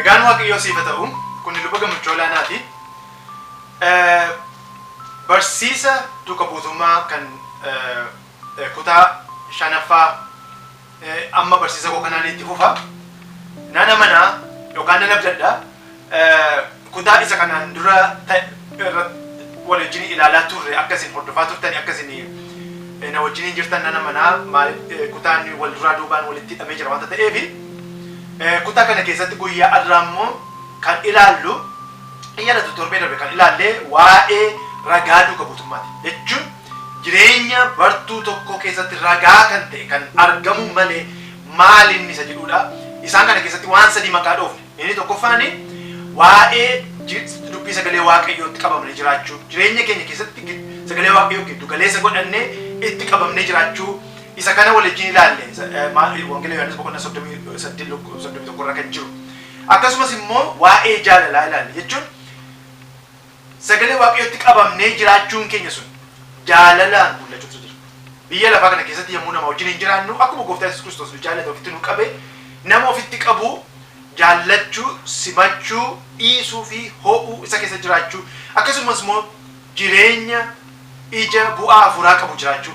Nagaan Waaqayyoo siif haa ta'u. Kun Luba Gammachuu Olaanaati. Barsiisa duuka buutummaa kan kutaa shanaffaa amma barsiisa koo kanaan itti fufa. Nan amanaa yookaan nan abdadha. Kutaa isa kanaan dura wal wajjin ilaalaa turre akka isin hordofaa turtani, akka isin na wajjiniin jirtan nan amanaa. Maaliif? Kutaan wal duraa duubaan walitti hidhamee jira waanta ta'eefi. Kutaa kana keessatti guyyaa har'aa immoo kan ilaallu, hin yaadatu, torbee darbe kan ilaalle waa'ee ragaa duuka buutummaati. Jechuun jireenya bartuu tokko keessatti ragaa kan ta'e kan argamu malee maal inni isa jedhudha. Isaan kana keessatti waan sadii maqaa dhoofne. Inni tokkoffaan waa'ee dubbii sagalee Waaqayyootti qabamnee jiraachuu. Jireenya keenya keessatti sagalee Waaqayyoo giddu galeessa godhannee itti qabamnee jiraachuu. Isa kana waliin ilaalle, Wangeela Yohaannis boqonnaa 38 31 irra kan jiru. Akkasumas immoo waa'ee jaalalaa ilaalle. Jechuun sagalee Waaqayyootti qabamnee jiraachuun keenya sun jaalalaan mul'achuutu jira. Biyya lafaa kana keessatti yommuu nama wajjin hin jiraannu, akkuma Gooftaa Yesuus Kiristoos nu jaallate, ofitti nu qabe, nama ofitti qabu jaallachuu, simachuu, dhiisuu fi ho'uu, isa keessa jiraachuu, akkasumas immoo jireenya ija bu'aa hafuuraa qabu jiraachuu.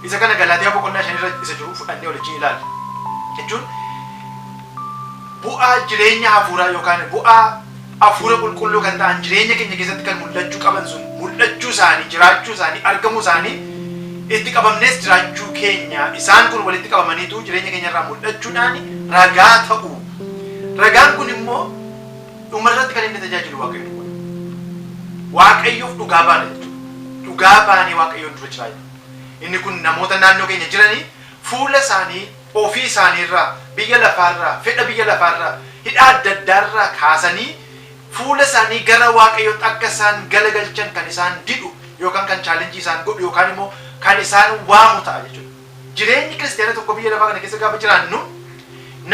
Isa kana Galaatiyaa boqonnaa 5 irra isa jiru fudhannee waliin ilaalla. Jechuun bu'aa jireenya hafuuraa yookaan bu'aa hafuura qulqulluu kan ta'an jireenya keenya keessatti kan mul'achuu qaban sun mul'achuu isaanii, jiraachuu isaanii, argamuu isaanii, itti qabamnees jiraachuu keenya, isaan kun walitti qabamaniitu jireenya keenya irraa mul'achuudhaan ragaa ta'u. Ragaan kun immoo dhumarratti kan inni tajaajilu Waaqayyo duwwaa. Waaqayyoof dhugaa baana jechuudha. Dhugaa baanee Waaqayyoon dura jiraanna. Inni kun namoota naannoo keenya jiranii fuula isaanii ofii isaaniirraa, biyya lafaarraa, fedha biyya lafaarraa, hidhaa adda addaarraa kaasanii fuula isaanii gara Waaqayyootti akka isaan galagalchan kan isaan didhu yookaan kan challenge isaan godhu yookaan immoo kan isaan waamu ta'a jechuudha. Jireenyi kiristiyaana tokko biyya lafaa kana keessa gaafa jiraannu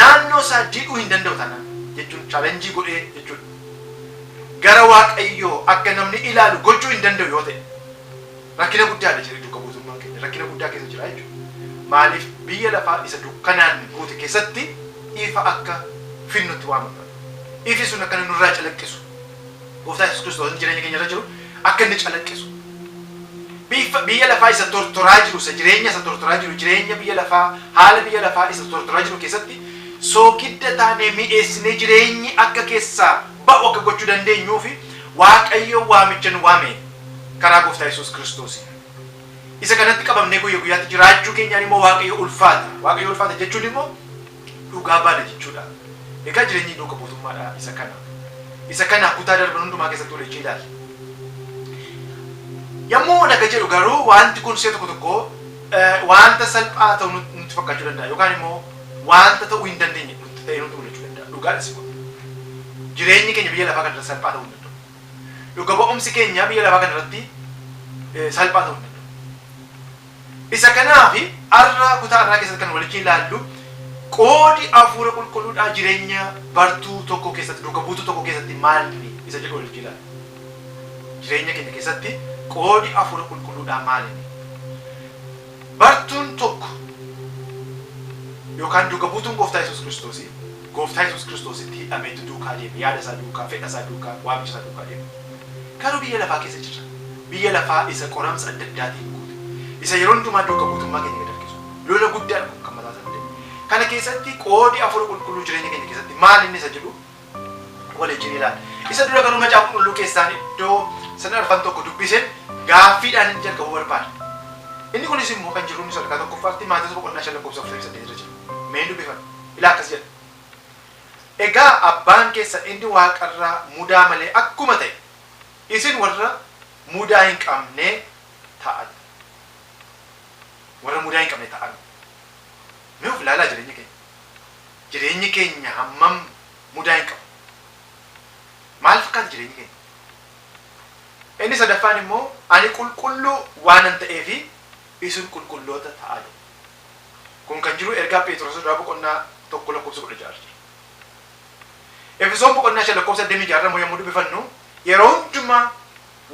naannoo isaa didhuu hin danda'u taanaan, jechuun challenge godhee jechuudha. Gara Waaqayyoo akka namni ilaalu gochuu hin danda'u yoo ta'e, rakkina guddaadha jedhee duuka buutummaan keenya rakkina guddaa keessa jira jechuudha. Maaliif? Biyya lafaa isa dukkanaan guute keessatti ifa akka finnutti waamamna. Ifi sun akka nurraa calaqqisu. Gooftaa Yesuus Kiristoos jireenya keenya irra jiru akka inni calaqqisu. Biyya lafaa isa tortoraa jiru, isa jireenya isa tortoraa jiru, jireenya biyya lafaa, haala biyya lafaa isa tortoraa jiru keessatti soogidda taanee mi'eessinee jireenyi akka keessaa ba'u akka gochuu dandeenyuu fi Waaqayyo waamicha nu waame karaa Gooftaa Yesuus Kiristoos. Isa kanatti qabamnee guyya guyyaatti jiraachuu keenyaan immoo Waaqayyo ulfaata. Waaqayyo ulfaata jechuun immoo dhugaa baana jechuudha. Egaa jireenyi duuka buutummaadha isa kana. Isa kana kutaa darban hundumaa keessatti waliin ilaalla. Yommuu naga jedhu garuu wanti kun si'a tokko tokko wanta salphaa ta'u nutti fakkaachuu danda'a yookaan immoo wanta ta'uu hin dandeenye nutti ta'ee nutti mul'achuu danda'a. Dhugaadhas kun. Jireenyi keenya biyya lafaa kanarratti salphaa ta'uu hin danda'u. Dhuga ba'umsi keenya biyya lafaa kanarratti salphaa ta'uu hin danda'u. Isa kanaaf har'a kutaa har'aa keessatti kan walitti ilaallu qoodi hafuura qulqulluudhaa jireenya bartuu tokko keessatti, duuka buutuu tokko keessatti maalni isa jedhu walitti ilaalla. Jireenya keenya keessatti qoodi hafuura qulqulluudhaa maalinni? Bartuun tokko yookaan duuka buutuun Gooftaa Yesuus Kiristoosii Gooftaa Yesuus Kiristoositti hidhameetu duukaa deema. Yaada isaa duukaa, fedha isaa duukaa, waamicha isaa duukaa deema. Garuu biyya lafaa keessa jirra. Biyya lafaa isa qoramsa adda addaatiin guute. Isa yeroo hundumaa duuka buutummaa keenya gad harkisu. Lola guddaadha kun kan mataa isaa danda'e. Kana keessatti qoodi hafuura qulqulluu jireenya keenya keessatti maal inni isa jedhu waliin ilaalla. Isa dura garuu Macaafa Qulqulluu keessaan iddoo sana arfan tokko dubbiseen gaaffiidhaan inni jalqabuu barbaada. Inni kunis immoo kan jiru inni sadarkaa tokkoffaatti Maatewos boqonnaa 5 lakkoofsa 48 irra jira. Mee dubbifadhu. Ilaa, akkas jedha. "Egaa abbaan keessan inni waaqarraa mudaa malee akkuma ta'e, isin warra mudaa hin qabne ta'an." Warra mudaa hin qabne ta'an. Mee of ilaalaa jireenya keenya. Jireenyi keenya hammam mudaa hin qabu? Maal fakkaata jireenyi keenya? Inni sadaffaan immoo, "Ani qulqulluu waanan ta'eefi isin qulqulloota ta'aa" jedha. Kun kan jiru ergaa Phexros irraa boqonnaa 1 lakkoofsa 16 jira. Efesoon boqonnaa 5 lakkoofsa 26 irra immoo yommuu dubbifannu, "Yeroo hundumaa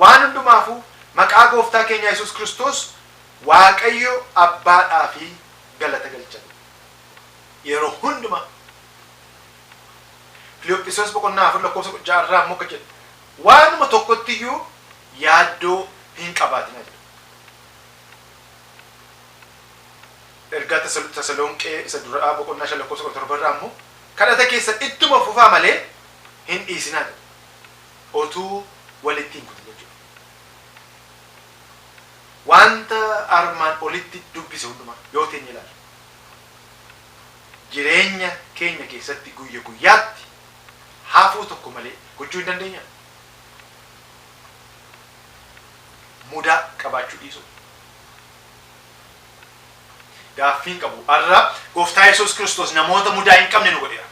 waan hundumaafuu maqaa Gooftaa keenya Yesuus Kiristoos Waaqayyo Abbaadhaa fi galata galchan." Yeroo hundumaa. Filiphisiyoos boqonnaa 4 lakkoofsa 16 irraa immoo akka jedha. Waanuma tokkotti iyyuu yaaddoo hin qabaatinaa jedha. Ergaa Tasalonqee isa duraa boqonnaa 5 lakkoofsa 17 irraa immoo kadhata keessan ittuma fufaa malee hin dhiisinaa jedha. Otuu walitti hin kutin jechuudha. Wanta armaan olitti dubbise hundumaa yoo teenye ilaalla. Jireenya keenya keessatti guyya guyyaatti hafuu tokko malee gochuu hin dandeenyaa? Mudaa qabaachuu dhiisuu. Gaaffiin qabu har'a Gooftaa Yesuus Kiristoos namoota mudaa hin qabne nu godheera.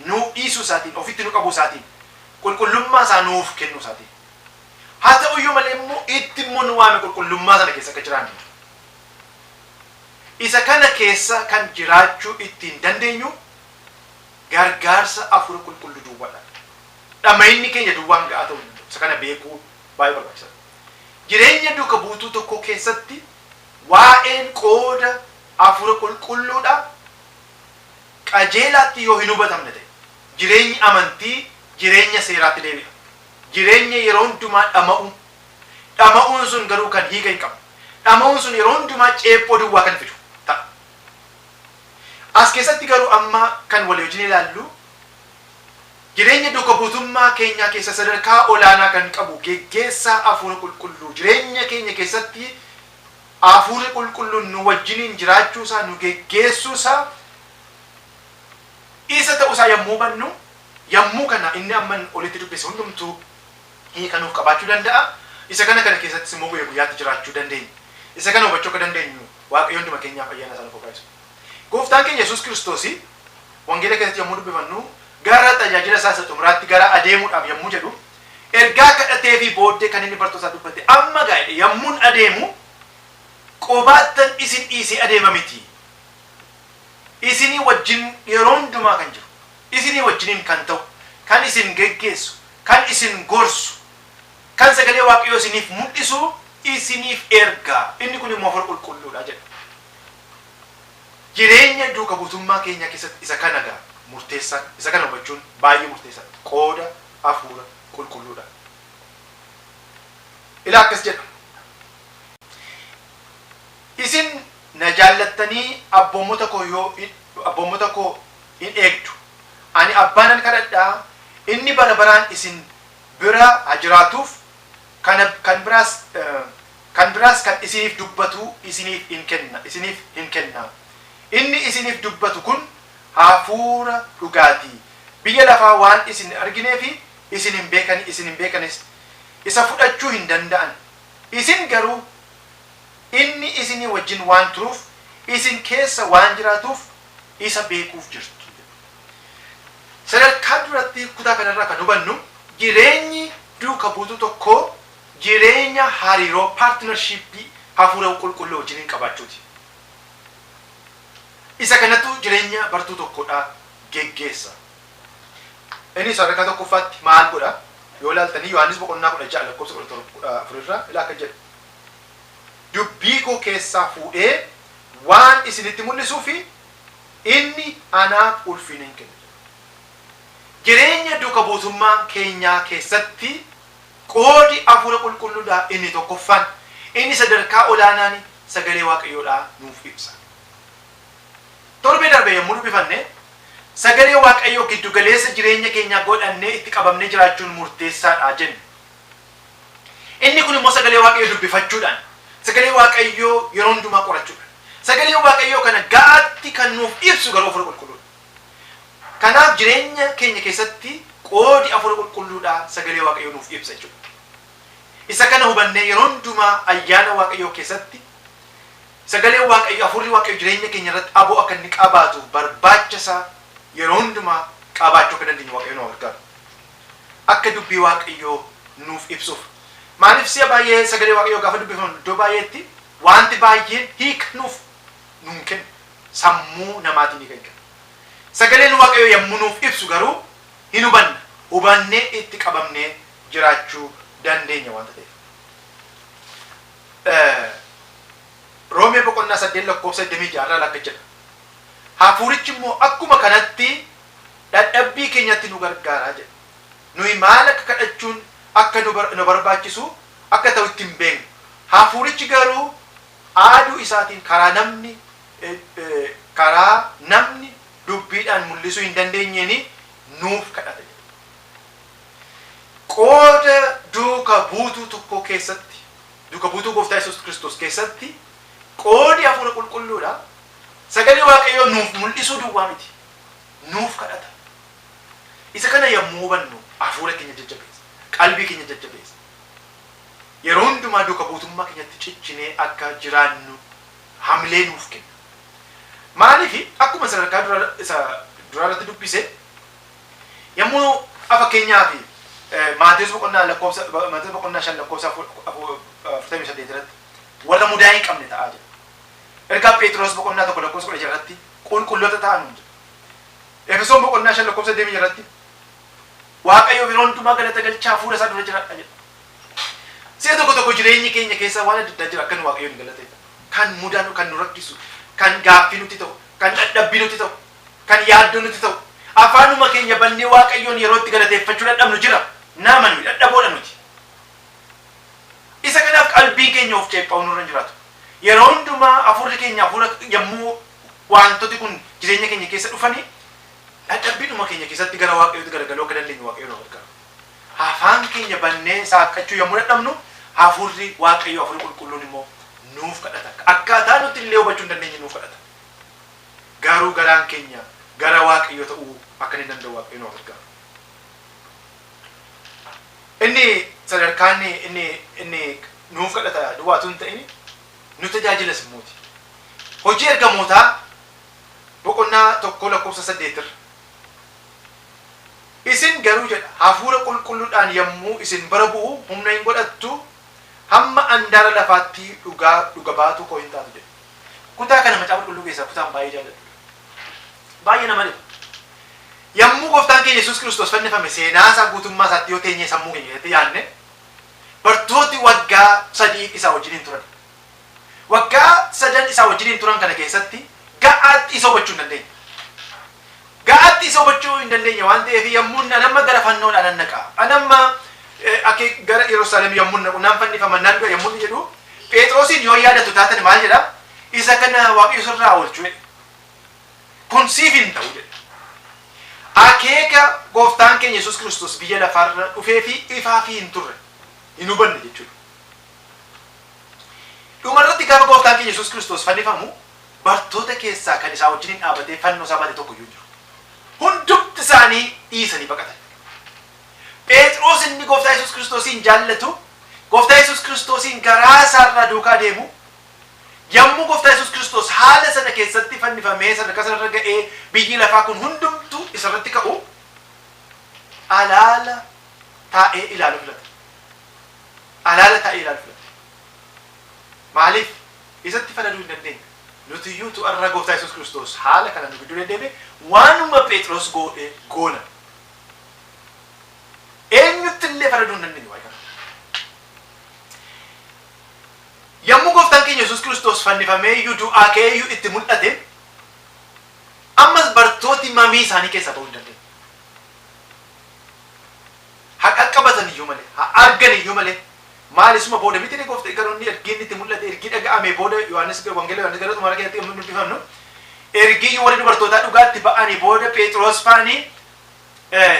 Nuuf dhiisuu isaatiin, ofitti nu qabuu isaatiin, qulqullummaa isaa nuuf kennuu isaatiin. Haa ta'u iyyuu malee immoo itti immoo nu waame qulqullummaa sana keessa akka jiraannu. Isa kana keessa kan jiraachuu ittiin dandeenyu gargaarsa Hafuura Qulqulluu duwwaadha. Dhama'inni keenya duwwaan ga'aa ta'uu hin danda'u. Isa kana beekuu baay'ee barbaachisaadha. Jireenya duuka buutuu tokkoo keessatti waa'een qooda Hafuura Qulqulluudha qajeelaatti yoo hin hubatamne ta'e, jireenyi amantii jireenya seeraatti deebi'a. Jireenya yeroo hundumaa dhama'uu. Dhama'uun sun garuu kan hiika hin qabne. Dhama'uun sun yeroo hundumaa ceephoo duwwaa kan fidu ta'a. As keessatti garuu amma kan walii wajjin ilaallu jireenya duuka buutummaa keenyaa keessa sadarkaa olaanaa kan qabu geggeessaa Hafuura Qulqulluu jireenya keenya keessatti Hafuurri Qulqulluun nu wajjiniin jiraachuu isaa, nu geggeessuu isaa, isa ta'uu isaa yommuu hubannu, yommuu kana inni amma olitti dubbise hundumtuu hiika nuuf qabaachuu danda'a. Isa kana kana keessattis immoo guyya guyyaatti jiraachuu dandeenya. Isa kana hubachuu akka dandeenyu Waaqayyo hunduma keenyaaf ayyaana isaa nuuf haa baay'isu. Gooftaan keenya Yesuus Kiristoos wangeela keessatti yommuu dubbifannu gara tajaajila isaa isa xumuraatti gara adeemuudhaaf yommuu jedhu ergaa kadhateefii booddee kan inni bartoota isaa dubbate amma gaa jedhe yommuun adeemu qobaattan isin dhiisee adeema miti. Isinii wajjin yeroo hundumaa kan jiru, isinii wajjiniin kan ta'u, kan isin geggeessu, kan isin gorsu, kan sagalee Waaqayyoo isiniif mul'isu isiniif erga. Inni kun immoo Hafuura Qulqulluudha jedha. Jireenya duuka buutummaa keenyaa keessatti isa kana gaa murteessaan, isa kana hubachuun baay'ee murteessaadha. Qooda Hafuura Qulqulluudha. Ilaa akkas jedha. Isin na jaallattanii abboommota koo yoo abboommota koo in eegdu. Ani Abbaa nan kadhadha, inni bara baraan isin bira haa jiraatuuf, kana kan biraas kan biraas kan isiniif dubbatu isiniif in kenna isiniif hin kenna. Inni isiniif dubbatu kun Hafuura dhugaatii. Biyya lafaa waan isin hin arginee fi isin hin beekani isin hin beekanis isa fudhachuu hin danda'an. Isin garuu inni isinii wajjin waan turuuf, isin keessa waan jiraatuuf isa beekuuf jirtu jedha. Sadarkaa duratti kutaa kanarraa kan hubannu jireenyi duuka buutuu tokkoo jireenya hariiroo partnership Hafuura Qulqulluu wajjiniin qabaachuuti. Isa kanatu jireenya bartuu tokkodha geggeessa. Inni sadarkaa tokkoffaatti maal godha? Yoo ilaaltanii Yohaannis boqonnaa 16 lakkoofsa 14 irraa ilaa akka jedha. Dubbii koo keessaa fuudhee waan isinitti mul'isuufi inni anaaf ulfina hin kenna jedha. Jireenya duuka buutummaa keenyaa keessatti qoodi Hafuura Qulqulluudhaa inni tokkoffaan, inni sadarkaa olaanaani sagalee Waaqayyoodhaa nuuf ibsa. Torbee darbe yommuu dubbifanne sagalee Waaqayyoo giddu galeessa jireenya keenyaa godhannee itti qabamnee jiraachuun murteessaadha jenne. Inni kun immoo sagalee Waaqayyoo dubbifachuudhaan, sagalee Waaqayyoo yeroo hundumaa qorachuudhaan. Sagalee Waaqayyoo kana ga'aatti kan nuuf ibsu garuu Hafuura Qulqulluudha. Kanaaf jireenya keenya keessatti qoodi Hafuura Qulqulluudhaa sagalee Waaqayyoo nuuf ibsa jechuudha. Isa kana hubannee yeroo hundumaa ayyaana Waaqayyoo keessatti sagalee Waaqayyoo, Hafuurri Waaqayyoo jireenya keenya irratti aboo akka inni qabaatuuf barbaacha isaa yeroo hundumaa qabaachuu akka dandeenyu Waaqayyo nu haa gargaaru. Akka dubbii Waaqayyoo nuuf ibsuuf. Maaliif si'a baay'ee sagalee Waaqayyoo gaafa dubbifamu iddoo baay'eetti wanti baay'een hiika nuuf nuun kennu. Sammuu namaatiin hiika hin kennu. Sagaleen Waaqayyoo yommuu nuuf ibsu garuu hin hubanna. Hubannee itti qabamnee jiraachuu dandeenya waanta ta'eef. Roomee boqonnaa 8 lakkoofsa 26 irraa akka jedha. Hafuurichi immoo akkuma kanatti Dadhabbii keenyatti nu gargaaraa jedha. Nuyi maal akka kadhachuun akka nu barbaachisu akka ta'u itti hin beeknu. Hafuurichi garuu aaduu isaatiin karaa namni dubbiidhaan mul'isuu hin dandeenyeen nuuf kadhata jedha. Qooda duuka buutuu tokko keessatti, duuka buutuu Gooftaa Yesuus Kiristoos keessatti qoodi Hafuura Qulqulluudha. Sagalee Waaqayyoo nuuf mul'isuu duwwaa miti. Nuuf kadhata. Isa kana yommuu hubannu hafuura keenya jajjabeessa. Qalbii keenya jajjabeessa. Yeroo hundumaa duuka buutummaa keenyatti cichinee akka jiraannu hamlee nuuf kenna. Maaliif akkuma sadarkaa dura isa duraa irratti dubbise, yommuu fakkeenyaaf Maatewos boqonnaa 5 lakkoofsa 48 irratti warra mudaa hin qabne ta'aa jira. Ergaa Phexros boqonnaa 1 lakkoofsa 16 irratti qulqulloota ta'an nuun jedha. Efesoon boqonnaa 5 lakkoofsa 20 irratti Waaqayyo yeroo hundumaa galata galchaa fuula isaa dura jiraadha jedha. Si'a tokko tokko jireenyi keenya keessa waan adda addaa jira akka nu Waaqayyoon hin galateeffanne. Kan mudaa kan nu rakkisu, kan gaaffii nutti ta'u, kan dadhabbii nutti ta'u, kan yaaddoo nutti ta'u. Afaanuma keenya bannee Waaqayyoon yeroo itti galateeffachuu dadhabnu jira. Nama nuyi dadhaboodha nuti. Isa kanaaf qalbiin keenya of ceepha'uu nurra hin jiraatu. Yeroo hundumaa hafuurri keenya hafuura yommuu waantoti kun jireenya keenya keessa dhufanii dadhabbiidhuma keenya keessatti gara Waaqayyootti garagaluu akka dandeenyu Waaqayyo nu gargaara. Afaan keenya bannee saaqqachuu yommuu dadhabnu hafuurri Waaqayyoo, hafuurri qulqulluun immoo nuuf kadhata. Akkaataa nuti illee hubachuu hin dandeenye nuuf kadhata. Garuu garaan keenya gara Waaqayyoo ta'uu akka inni danda'u Waaqayyo nu gargaara. Inni sadarkaan inni nuuf kadhata duwwaa utuu hin ta'in nu tajaajilas immooti. Hojii Ergamootaa boqonnaa 1 lakkoofsa 8 irra. Isin garuu jedha, Hafuura Qulqulluudhaan yommuu isin bara bu'u humna hin godhattu, hamma andaara lafaatti dhugaa dhuga baatuu koo hin taatu jedha. Kutaa kana Macaafa Qulqulluu keessaa kutaan baay'ee jaalladhudha. Baay'ee nama dhiba. Yommuu Gooftaan keenya Yesuus Kiristoos fannifame seenaa isaa guutummaa isaatti yoo teenyee sammuu keenya keessatti yaadne, bartooti waggaa 3 isaa wajjiniin turan. Waggaa sadan isaa wajjiniin turan kana keessatti ga'aatti isa hubachuu hin dandeenye. Ga'aatti isa hubachuu hin dandeenye waan ta'eef, yommuu an amma gara fannoodhaan nan naqa. An amma gara Yerusaalem yommuu naqu nan fannifama, nan du'a yommuu inni jedhu, Phexrosiin yoo yaadattu taatan maal jedha? "Isa kana Waaqayyo sirraa oolchu," jedhe. "Kun siif hin ta'u," jedhe. Akeeka Gooftaan keenya Yesuus Kiristoos biyya lafaarra dhufee fi ifaa fi hin turre. Hin hubanne jechuudha. Dhumarratti gaafa Gooftaan keenya Yesuus Kiristoos fannifamu bartoota keessaa kan isaa wajjiniin dhaabatee fannoo isaa baate tokko iyyuu hin jiru. Hundumti isaanii dhiisanii baqatan. Phexros inni Gooftaa Yesuus Kiristoosiin jaallatu, Gooftaa Yesuus Kiristoosiin garaa isaarraa duukaa deemu, yommuu Gooftaa Yesuus Kiristoos haala sana keessatti fannifamee sadarkaa sanarra ga'ee biyyi lafaa kun hundumtuu isarratti ka'u, alaala taa'ee ilaaluu filate. Alaala taa'ee ilaaluu filate. Maaliif? Isatti faraduu hin dandeenyu. Nuti iyyuu utuu har'a Gooftaa Yesuus Kiristoos haala kana nu gidduu deddeebi'e waanuma Phexros godhe goona. Eenyutti illee faraduu hin dandeenyu waa'ee kana. Yommuu Gooftaan keenya Yesuus Kiristoos fannifamee iyyuu du'aa ka'ee iyyuu itti mul'ate, ammas bartooti mamii isaanii keessaa ba'uu hin dandeenye. Haa qaqqabatan iyyuu malee, haa argan iyyuu malee, maal isuma booda miti gooftaa kan inni ergi inni itti mul'ate ergi dhaga'ame booda, Yohaannis Wangeela Yohaannis gara xumura keessatti yommuu dubbifannu, ergi iyyuu warri dubartootaa dhugaatti ba'anii booda Phexros faanii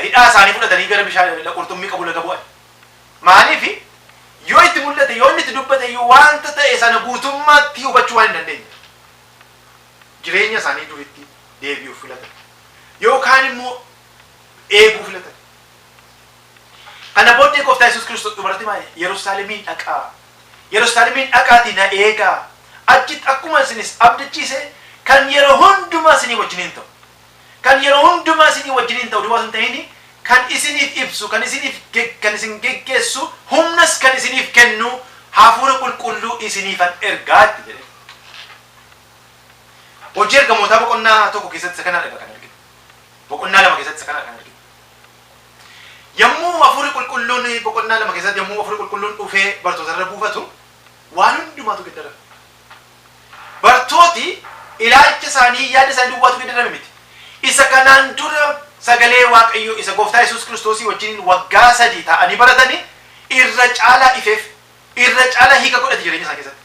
hidhaa isaanii fudhatanii gara bishaan qurxummii qabu laga bu'an. Maaliif? Yoo itti mul'ate, yoo inni itti dubbate iyyuu, wanta ta'e sana guutummaatti hubachuu waan hin dandeenye. Jireenya isaanii duritti deebi'uuf filatan. Yookaan immoo eeguu filatan. Kana booddee Gooftaa Yesuus Kiristoos dhumarratti maal? "Yerusaalemiin dhaqaa. Yerusaalemiin dhaqaatii na eegaa. Achitti akkuma isinis abdachiise kan yeroo hundumaa isinii wajjiniin ta'u. Kan yeroo hundumaa isinii wajjiniin ta'u duwwaa hin ta'in, kan isiniif ibsu, kan isin geggeessu, humnas kan isiniif kennu Hafuura Qulqulluu isiniifan ergaa" itti jedhe. Hojii Ergamootaa boqonnaa 1 keessatti isa kanaadha kan arginu. Boqonnaa 2 keessatti isa kanaadha kan arginu. Yommuu Hafuurri Qulqulluun boqonnaa 2 keessatti yommuu Hafuurri Qulqulluun dhufee bartoota irra buufatu waan hundumaatu geddarame. Bartooti ilaalcha isaanii, yaada isaanii duwwaatu geddarame miti. Isa kanaan dura sagalee Waaqayyoo isa Gooftaa Yesuus Kiristoosii wajjiniin waggaa 3 ta'anii baratanii irra caalaa ifeef, irra caalaa hiika godhate jireenya isaa keessatti.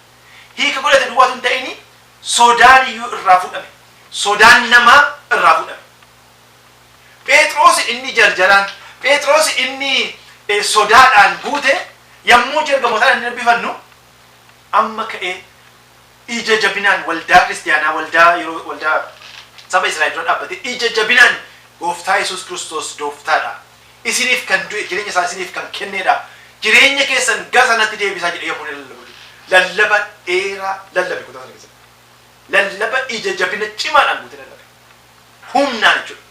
Hiika godhate duwwaatu hin ta'ini, sodaan iyyuu irraa fuudhame. Sodaan namaa irraa fuudhame. Phexros inni jarjaraan, Phexros inni sodaadhaan guute, yommuu hojii ergamootaa inni dubbifannu, amma ka'ee ija jabinaan waldaa kiristiyaanaa, waldaa yeroo waldaa saba Israa'el dura dhaabbatee ija jabinaan, Gooftaa Yesuus Kiristoos gooftaadha. Isiniif kan du'e, jireenya isaa isiniif kan kenneedha. Jireenya keessan gara sanatti deebisaa jedhee yommuu inni lallabu, lallaba dheeraa lallabe kutaa sana keessatti. Lallaba ija jabina cimaadhaan guute lallabe. Humnaan jechuudha.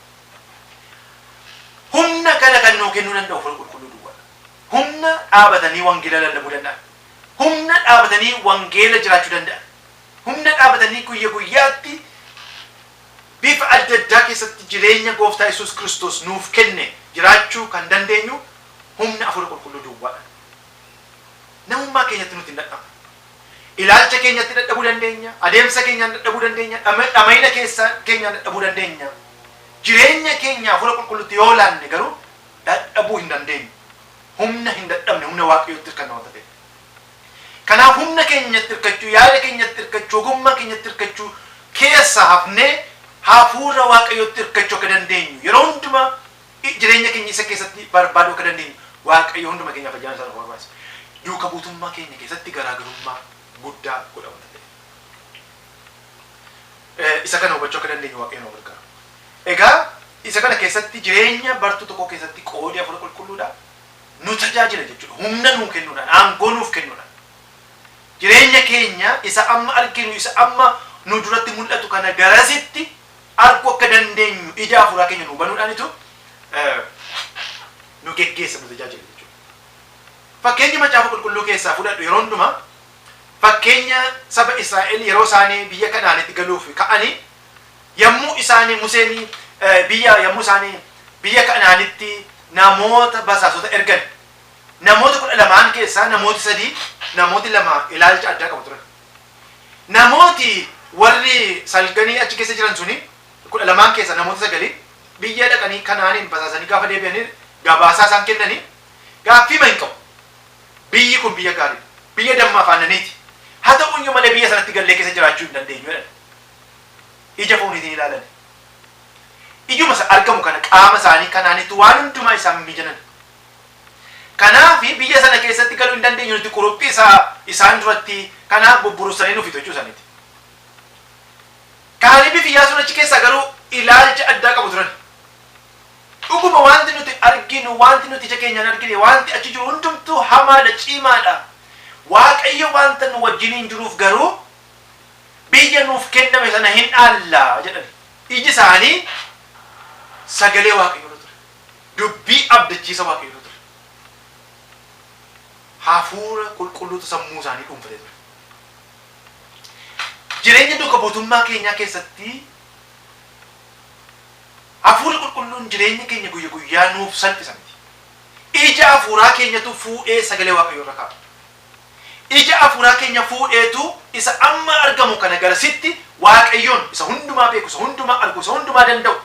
Humna kana kan nuu kennuu danda'u Hafuura Qulqulluu duwwaadha. Humna dhaabatanii wangeela lallabuu danda'an. Humna dhaabatanii wangeela jiraachuu danda'an. Humna dhaabatanii guyya guyyaatti bifa adda addaa keessatti jireenya Gooftaa Yesuus Kiristoos nuuf kenne jiraachuu kan dandeenyu humna Hafuura Qulqulluu duwwaadha. Namummaa keenyatti nuti hin dadhabnu. Ilaalcha keenyatti dadhabuu dandeenya, adeemsa keenyaan dadhabuu dandeenya, dhama'ina keessa keenyaan dadhabuu dandeenya. Jireenya keenya Hafuura Qulqulluutti yoo laanne garuu dadhabuu hin dandeenyu. Humna hin dadhabne, humna Waaqayyootti hirkanna wanta ta'eef. Kanaaf humna keenyatti hirkachuu, yaada keenyatti hirkachuu, ogummaa keenyatti hirkachuu keessa hafnee Hafuura Waaqayyootti hirkachuu akka dandeenyu, yeroo hundumaa jireenya keenya isa keessatti barbaaduu akka dandeenyu Waaqayyo hunduma keenyaaf ayyaana isaa nuuf barbaachisa. Duuka buutummaa keenya keessatti garaagarummaa guddaa godha wanta ta'eef. Isa kana hubachuu akka dandeenyu Waaqayyo nu gargaara. Egaa isa kana keessatti jireenya bartuu tokkoo keessatti qoodi Hafuura Qulqulluudha. Nu tajaajila jechuudha. Humna nuu kennuudhaan, aangoo nuuf kennuudhaan. Jireenya keenya isa amma arginu, isa amma nu duratti mul'atu kana garasitti arguu akka dandeenyu ija hafuuraa keenya nuu banuudhaanitu nu geggeessa, nu tajaajila jechuudha. Fakkeenya Macaafa Qulqulluu keessaa fudhadhu yeroo hundumaa fakkeenya saba Israa'el yeroo isaanii biyya Kanaanitti galuuf ka'anii, yommuu isaanii Museen biyya yommuu isaanii biyya Kanaanitti namoota basaasota ergan, namoota 12n keessaa namooti sadii, namooti lama ilaalcha addaa qabu turan. Namooti warri salganii achi keessa jiran suni, 12n keessaa namoota sagalii biyya dhaqanii Kanaaniin basaasanii gaafa deebi'anii gabaasaa isaan kennanii gaaffii hin qabu. Biyyi kun biyya gaariidha. Biyya damma afaananiiti. Haa ta'u iyyuu malee biyya sanatti gallee keessa jiraachuu hin dandeenyu jedhan. Ija fooniitiin ilaalan. Ijuma isa argamu kana, qaama isaanii kanaanitti waan hundumaa isaan mijanan. Kanaaf biyya sana keessatti galuu hin dandeenyu nuti, quruphii isaa isaan duratti kanaaf bubburussanii nu fixu jechuu isaaniiti. Kaalibii fi Iyyaasuun achi keessaa garuu ilaalcha addaa qabu turan. Dhuguma wanti nuti arginu, wanti nuti ija keenyaan argine, wanti achi jiru hundumtuu hamaadha, cimaadha. Waaqayyo wanta nu wajjiniin jiruuf garuu biyya nuuf kenname sana hin dhaalla jedhan. Iji isaanii sagalee Waaqayyoo irra ture. Dubbii abdachiisa Waaqayyoo irra ture. Hafuura Qulqulluutu sammuu isaanii dhuunfatee ture. Jireenya duuka buutummaa keenyaa keessatti Hafuurri Qulqulluun jireenya keenya guyya guyyaa nuuf salphisa miti. Ija hafuuraa keenyatu fuudhee sagalee Waaqayyoo irra kaa'a. Ija hafuuraa keenya fuudheetu isa amma argamu kana garasitti Waaqayyoon isa hundumaa beeku, isa hundumaa argu, isa hundumaa danda'u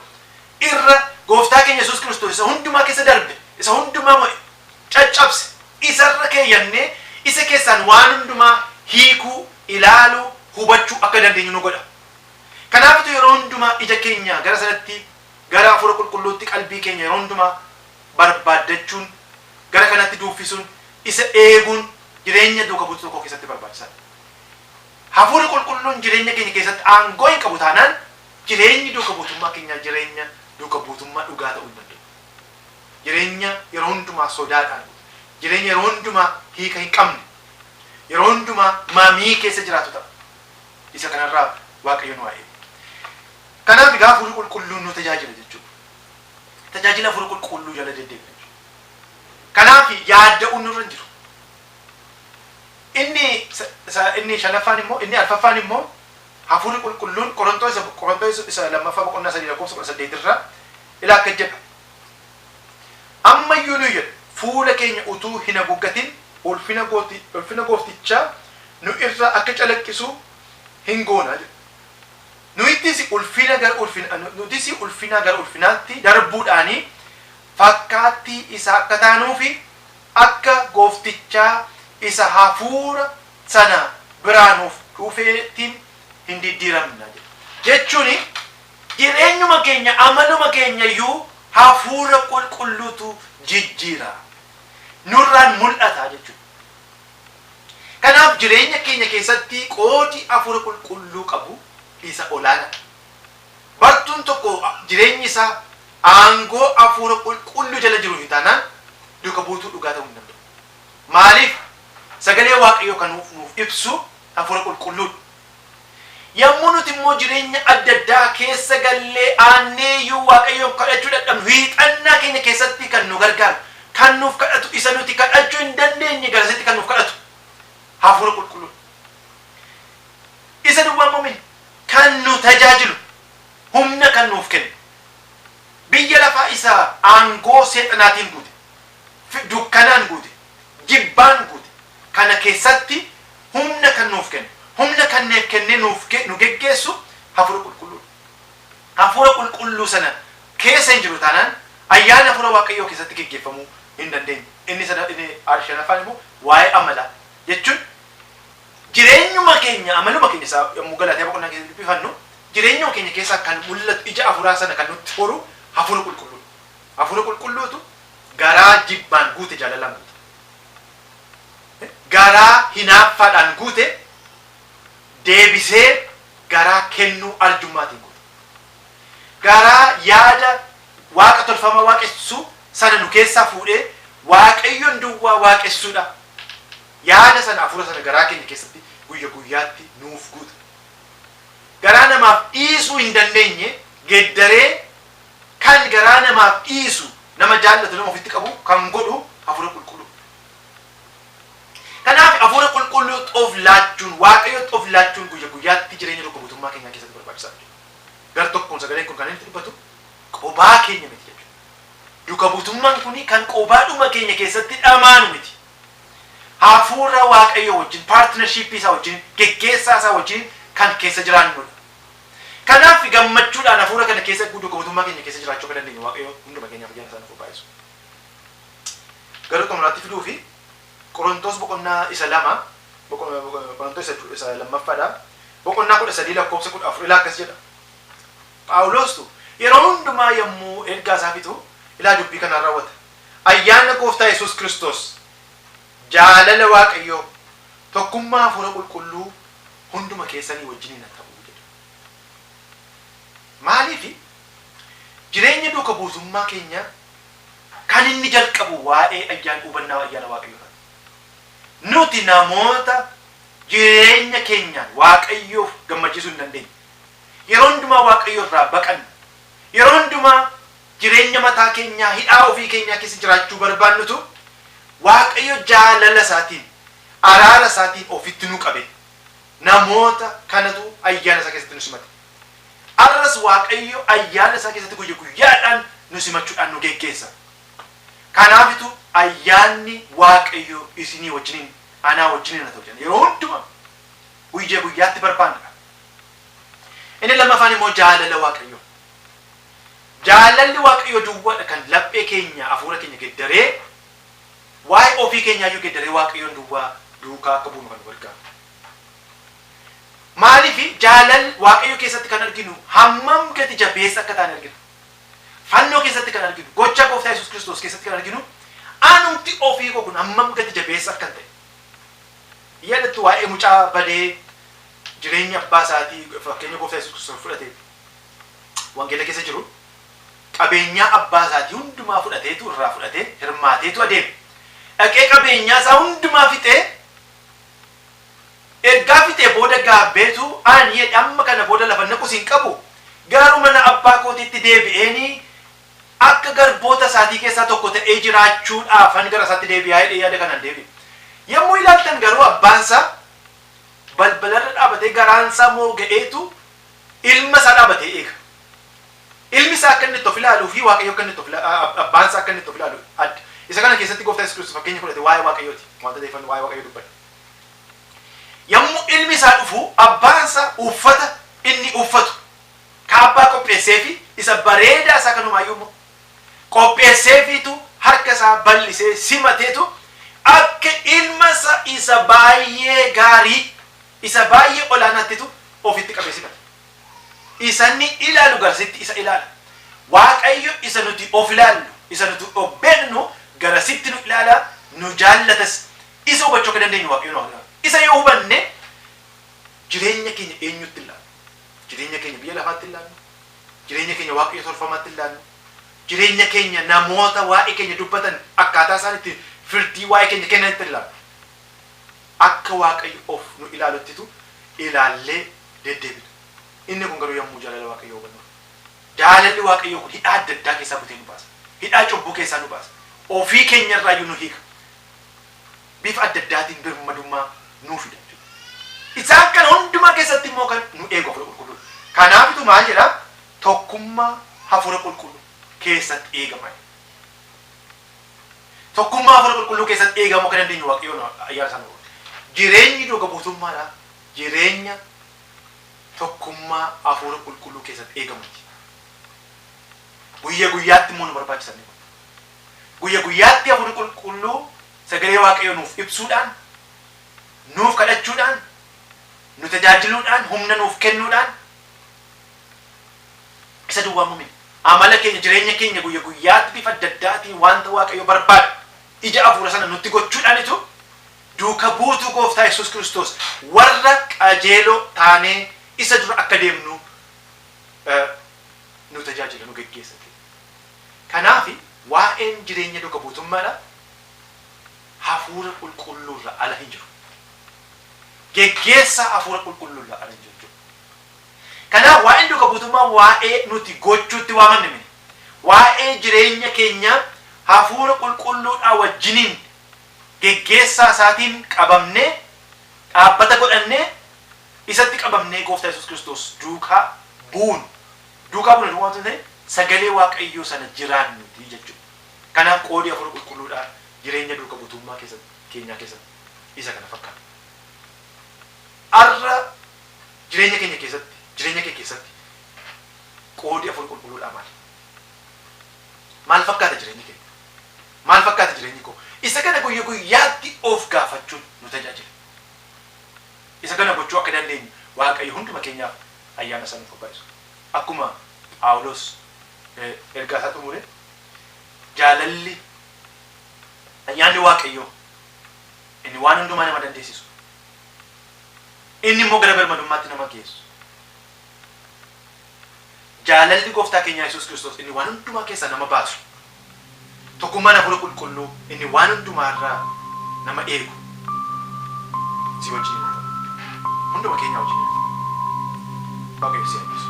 irra, Gooftaa keenya Yesuus Kiristoos isa hundumaa keessa darbe, isa hundumaa mo'e, caccabse, isarra keeyyannee isa keessaan waan hundumaa hiikuu, ilaaluu, hubachuu akka dandeenyu nu godha. Kanaafitu yeroo hundumaa ija keenya gara sanatti, gara Hafuura Qulqulluutti qalbii keenya yeroo hundumaa barbaaddachuun, gara kanatti duuffisuun, isa eeguun jireenya duuka buutuu tokkoo keessatti barbaachisaadha. Hafuurri Qulqulluun jireenya keenya keessatti aangoo hin qabu taanaan jireenyi duuka buutummaa keenyaa jireenya duuka buutummaa dhugaa ta'uu hin danda'u. Jireenya yeroo hundumaa sodaadhaan guute, jireenya yeroo hundumaa hiika hin qabne, yeroo hundumaa mamii keessa jiraatu ta'a. Isa kanarraa Waaqayyo nu haa eegu. Kanaaf egaa Hafuurri Qulqulluun nu tajaajila jechuudha. Tajaajila Hafuura Qulqulluu jala deddeebina jechuudha. Kanaaf yaadda'uun nurra hin jiru. Inni shanaffaan immoo, inni arfaffaan immoo, Hafuurri Qulqulluun Qorontoos isa lammaffaa boqonnaa 3 lakkoofsa 18 irraa ilaa akka jedha. Ammayyuu nuyi jedha, fuula keenya utuu hin haguuggatin ulfina gooftichaa nu irraa akka calaqqisu hin goona jedha. Nutis ulfina gara ulfina nutis ulfina gara ulfinaatti darbuudhaanii fakkaattii isaa akka taanuufi akka gooftichaa isa hafuura sana biraa nuuf dhufeetiin hin diddiiramna jedha. Jechuun jireenyuma keenya, amaluma keenya iyyuu hafuura qulqulluutu jijjiira. Nurraan mul'ata jechuudha. Kanaaf jireenya keenya keessatti qoodi hafuura qulqulluu qabu isa olaanaadha. Bartuun tokko jireenyi isaa aangoo hafuura qulqulluu jala jiru hin taanaan duuka buutuu dhugaa ta'uu hin danda'u. Maaliif? Sagalee Waaqayyoo kan nuuf ibsu hafuura qulqulluudha. Yommuu nuti immoo jireenya adda addaa keessa gallee aannee iyyuu Waaqayyoon kadhachuu dadhabnu, hiixannaa keenya keessatti kan nu gargaaru, kan nuuf kadhatu, isa nuti kadhachuu hin dandeenye garasitti kan nuuf kadhatu hafuura qulqulluudha. Isa duwwaa immoo miti, kan nu tajaajilu, humna kan nuuf kennu. Biyya lafaa isa aangoo seexanaatiin guute, dukkanaan guute, jibbaan guute kana keessatti humna kan nuuf kennu, humna kan nuuf kennee nu geggeessu hafuura qulqulluudha. Hafuura qulqulluu sana keessa hin jiru taanaan ayyaana hafuura Waaqayyoo keessatti geggeeffamuu hin dandeenyu. Inni sada inni shanaffaan immoo waa'ee amalaa jechuun jireenyuma keenya, amaluma keenya isaa yommuu Galaatiyaa boqonnaa keessatti dubbifannu, jireenyuma keenya keessaa kan mul'atu, ija hafuuraa sana kan nutti horu hafuura qulqulluudha. Hafuura qulqulluutu garaa jibbaan guute jaalalaan guute. Garaa hinaaffaadhaan guute deebisee garaa kennuu arjummaatiin guute. Garaa yaada waaqa tolfamaa waaqessu sana nu keessaa fuudhee Waaqayyoon duwwaa waaqessuudha. Yaada sana, hafuura sana garaa keenya keessatti guyya guyyaatti nuuf guuta. Garaa namaaf dhiisuu hin dandeenye geeddaree kan garaa namaaf dhiisu, nama jaallatu, nama ofitti qabu kan godhu hafuura qulqulluu. Kanaaf hafuura qulqulluutti of laachuun, Waaqayyotti of laachuun guyya guyyaatti jireenya duuka buutummaa keenyaa keessatti barbaachisaadha. Gar tokkoon sagaleen kun kan inni dubbatu qobaa keenya miti jechuudha. Duuka buutummaan kun kan qobaadhuma keenya keessatti dhamaanu miti. Hafuura Waaqayyoo wajjin, partnership isaa wajjin, geggeessaa isaa wajjin kan keessa jiraannudha. Kanaaf gammachuudhaan hafuura kana keessa duuka buutummaa keenya keessa jiraachuu akka dandeenyu Waaqayyo hunduma keenyaaf ayyaana isaa nuuf baay'isu. Gara xumuraatti fiduu fi Qorontos boqonnaa isa 2, Qorontos isa lammaffaadha. Boqonnaa 13 lakkoofsa 14 ilaa akkas jedha. Phaawulostu yeroo hundumaa yommuu ergaa isaa fixu ilaa dubbii kanaan raawwata. Ayyaana Gooftaa Yesuus Kiristoos, jaalala Waaqayyoo, tokkummaa hafuura qulqulluu hunduma keessanii wajjiniin haa ta'u jedha. Maaliif jireenya duuka buutummaa keenya kan inni jalqabu waa'ee ayyaan hubannaa ayyaana Waaqayyoo irratti. Nuti namoota jireenya keenyaan Waaqayyoof gammachiisuu hin dandeenye. Yeroo hundumaa Waaqayyo irraa baqannu. Yeroo hundumaa jireenya mataa keenyaa, hidhaa ofii keenyaa keessa jiraachuu barbaannutu Waaqayyo jaalala isaatiin, araara isaatiin ofitti nu qabe. Namoota kanatu ayyaana isaa keessatti nu simate. Arras Waaqayyo ayyaana isaa keessatti guyya guyyaadhaan nu simachuudhaan nu geggeessa. Kanaafitu ayyaanni Waaqayyo isinii wajjiniin, anaa wajjiniin haa ta'u jenna. Yeroo hundumaa guyya guyyaatti barbaanna. Inni lammaffaan immoo jaalala Waaqayyoo. Jaalalli Waaqayyoo duwwaadha kan laphee keenya, hafuura keenya geddaree, waa'ee ofii keenyaayyuu geddaree Waaqayyoon duwwaa duukaa akka buunu kan nu gargaaru. Maaliif jaalal Waaqayyo keessatti kan arginu hammam gati jabeessa akka taane argina. Fannoo keessatti kan arginu, gocha Gooftaa Yesuus Kiristoos keessatti kan arginu, anumti ofii koo kun hammam gati jabeessa akka ta'e. Yaadattu waa'ee mucaa badee jireenya abbaa isaatii fakkeenya Gooftaa Yesuus Kiristoos fudhate wangeela keessa jiru, qabeenyaa abbaa isaatii hundumaa fudhateetu, irraa fudhatee hirmaateetu adeeme. Dhaqee qabeenyaa isaa hundumaa fixee, ergaa fixee booda gaabbeetu, ani jedhe amma kana booda lafa naqus hin qabu, garuu mana abbaa kootiitti deebi'eenii akka garboota isaatii keessaa tokko ta'ee jiraachuudhaafan gara isaatti deebi'aa jedhee yaada kanaan deebi'e. Yommuu ilaaltan garuu abbaan isaa balbalarra dhaabatee garaan isaa mooga'eetu ilma isaa dhaabatee eega. Ilmi isaa akka inni itti of ilaaluu fi Waaqayyo akka inni itti of abbaan isaa akka inni itti of ilaalu adda. Isa kana keessatti Gooftaa Yesuus Kiristoos fakkeenya fudhate waa'ee Waaqayyooti. Wanta ta'eefan waa'ee Waaqayyoo dubbadha. Yommuu ilmi isaa dhufu abbaan isaa uffata inni uffatu Kaabbaa qopheesseefi isa bareedaa isaa kanumaayyuu immoo qopheesseefiitu harka isaa bal'isee simateetu akka ilma isaa isa baay'ee gaarii isa baay'ee olaanaattitu ofitti qabee simate. Isa inni ilaalu garasitti isa ilaala. Waaqayyo isa nuti of ilaallu, isa nuti of beeknu garasitti nu ilaala, nu jaallatas. Isa hubachuu akka dandeenyu Waaqayyo nu gargaara. Isa yoo hubanne jireenya keenya eenyutti ilaallu? Jireenya keenya biyya lafaatti ilaallu? Jireenya keenya Waaqayyo tolfamaatti ilaallu? Jireenya keenya namoota waa'ee keenya dubbatan akkaataa isaan itti firdii waa'ee keenya kennanitti ilaallu? Akka Waaqayyo of nu ilaaluttitu ilaallee deddeebina. Inni kun garuu yommuu jaalala Waaqayyoo hubannu. Jaalalli Waaqayyoo kun hidhaa adda addaa keessaa butee nu baasa. Hidhaa cubbuu keessaa nu baasa. Ofii keenya irraayyuu nu hiika. Bifa adda addaatiin birmadummaa nuu fida. Isaan kana hundumaa keessatti immoo kan nu eegu Hafuura Qulqulluudha. Kanaafitu maal jedha? Tokkummaa Hafuura Qulqulluu keessatti eegama. Tokkummaa Hafuura Qulqulluu keessatti eegamuu akka dandeenyu Waaqayyoon ayyaana isaa nu godha. Jireenyi duuka buutummaadha. Jireenya tokkummaa Hafuura Qulqulluu keessatti eegamuti. Guyya guyyaatti immoo nu barbaachisan. Guyya guyyaatti Hafuurri Qulqulluu sagalee Waaqayyoo nuuf ibsuudhaan, nuuf kadhachuudhaan, nu tajaajiluudhaan, humna nuuf kennuudhaan isa duwwaa mumini. Amala keenya, jireenya keenya guyya guyyaatti bifa adda addaatiin wanta Waaqayyo barbaadu ija hafuura sana nutti gochuudhaanitu duuka buutuu Gooftaa Yesuus Kiristoos warra qajeeloo taanee isa dura akka deemnu nu tajaajila, nu geggeessa. Kanaaf waa'een jireenya duuka buutummaadha Hafuura Qulqulluurra ala hin jiru. Geggeessaa Hafuura Qulqulluurra ala hin jiru jechuudha. Kanaaf waa'een duuka buutummaa waa'ee nuti gochuutti waamamne miti. Waa'ee jireenya keenya Hafuura Qulqulluudhaa wajjiniin geggeessaa isaatiin qabamnee dhaabbata godhannee isatti qabamnee Gooftaa Yesuus Kiristoos duukaa buunu. Duukaa buunu duwwaa otoo hin ta'in sagalee Waaqayyoo sana jiraannuti jechuudha. Kanaaf qoodii Hafuura Qulqulluudhaa jireenya duuka buutummaa keessatti keenyaa keessatti isa kana fakkaata. Har'a jireenya keenya keessatti, jireenya kee keessatti qoodii Hafuura Qulqulluudhaa maali? Maal fakkaata jireenyi keenya? Maal fakkaata jireenyi koo? Isa kana guyya guyyaatti of gaafachuun nu tajaajila. Isa kana gochuu akka dandeenyu Waaqayyo hunduma keenyaaf ayyaana isaa nuuf haa baay'isu. Akkuma Phaawulos ergaa isaa xumure, jaalalli ayyaanni Waaqayyoo inni waan hundumaa nama dandeessisu, inni immoo gara birmadummaatti nama geessu, jaalalli Gooftaa keenyaa Yesuus Kiristoos inni waan hundumaa keessaa nama baasu, tokkummaan Hafuura Qulqulluu inni waan hundumaarraa nama eegu si wajjin haa ta'u. Hunduma keenyaa wajjin haa ta'u. Waaqayyo si haa eebbisu.